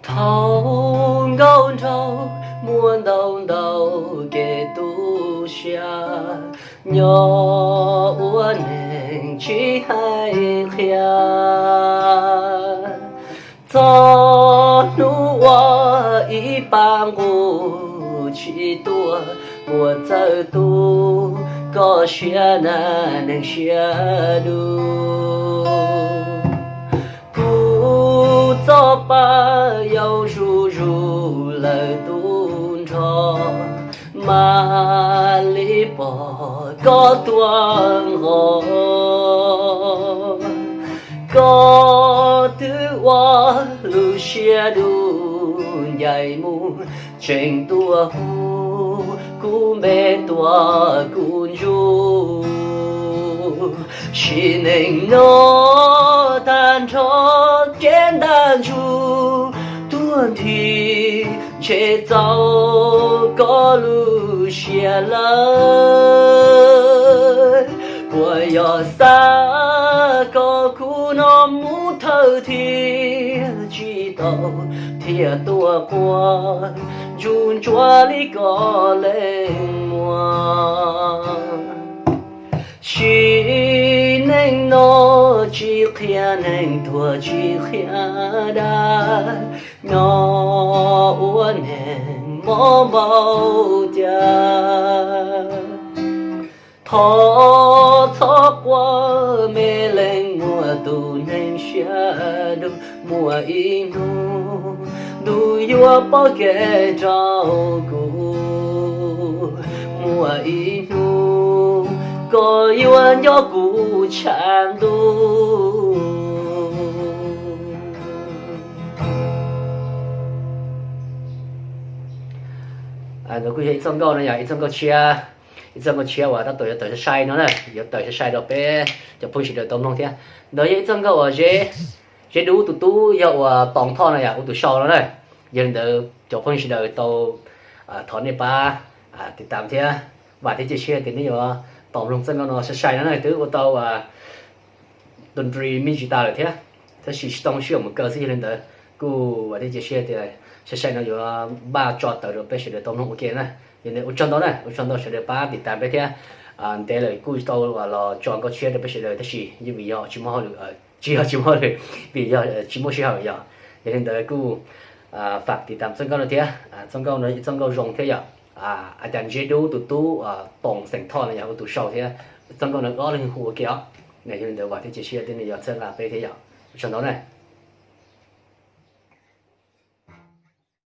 Thaum nkauj nraug muaj ntau ntau kev tu siab, nyob ua neeg tsis hais qhia. Txog hnub uas ib pab nqus tsis tuaj, puas txawj tu koj siab na neeg siab dub? Kuv txoj pa yau zuj zus lawm tub nrho, mam li pom koj tuaj nqos. Koj twb ua lub siab dub ncaim mus, tseem tuaj hu kuv npe tuaj kuv ntsuj. Sim neej no tag nrho kev ntaj ntsug, tuag nthi ntshe txaus koj lub siab lawm. Puas yog xav kom kuv no mus thawj thiab tsis tau, thiaj tuaj quaj ntsuj ntsuag li koj leej muag? Sim neej no tsis qhia neeg tuag tsis qhia dab, nyob ua neeg mob npaum cas. Thov txhob quaj me leej muag tus neeg siab dub, muaj ib hnub ntuj yuav pom kev rau kuv, muaj ib hnub koj yuav nco kuv tshav ntuj. Ntawd kuj yog ib txoj nkauj no yog ib txoj nkauj tshiab, ib txoj nkauj tshiab uas tab tom yuav tawm sai sai no na, yuav tawm sai sai rau peb cov phooj sawv daws tau mloog thiab. Ntawd yog ib txoj nkauj uas Zeb, Zeb Dub tus tub yog uas Toom Thoj no yog ua tus sau no na. Yog li ntawd cov phooj sawv daws tau thov nej pab tiv tam thiab, vam thiab cia siab tias nej yuav tau mloog txoj nkauj no sai sai no na. Twb ua tau tau nri me ntsis tas lawm thiab, tab sis tsis tau muaj sij hawm mus kaw xwb. Yog li ntawd kuj vam thiab cia siab tias sai sai no yuav npaj tso tawm rau peb sawv daws tau mloog ua ke na. Yog li ntawd ua tsaug ntau na, ua tsaug ntau sawv daws pab tiv tam peb thiab. Ntev lawm kuj tau los tso nkauj tshiab rau peb sawv daws tab sis yeej vim yog tsis muaj hauj lwm, tsis yog tsis muaj hauj lwm, vim yog tsis muaj sij hawm yog. Yog li ntawd kuj fam tiv tam txoj nkauj no thiab, txoj nkauj no txoj nkauj zoo thiab yog a cas Zeb Dub tus tub Toom xeem Thoj no yog ua tus sau thiab. Txoj nkauj no ob leeg hu ua ke os. Yog li ntawd vam thiab cia siab tias nej yuav txhawb nqa peb thiab yog. Ua tsaug ntau na.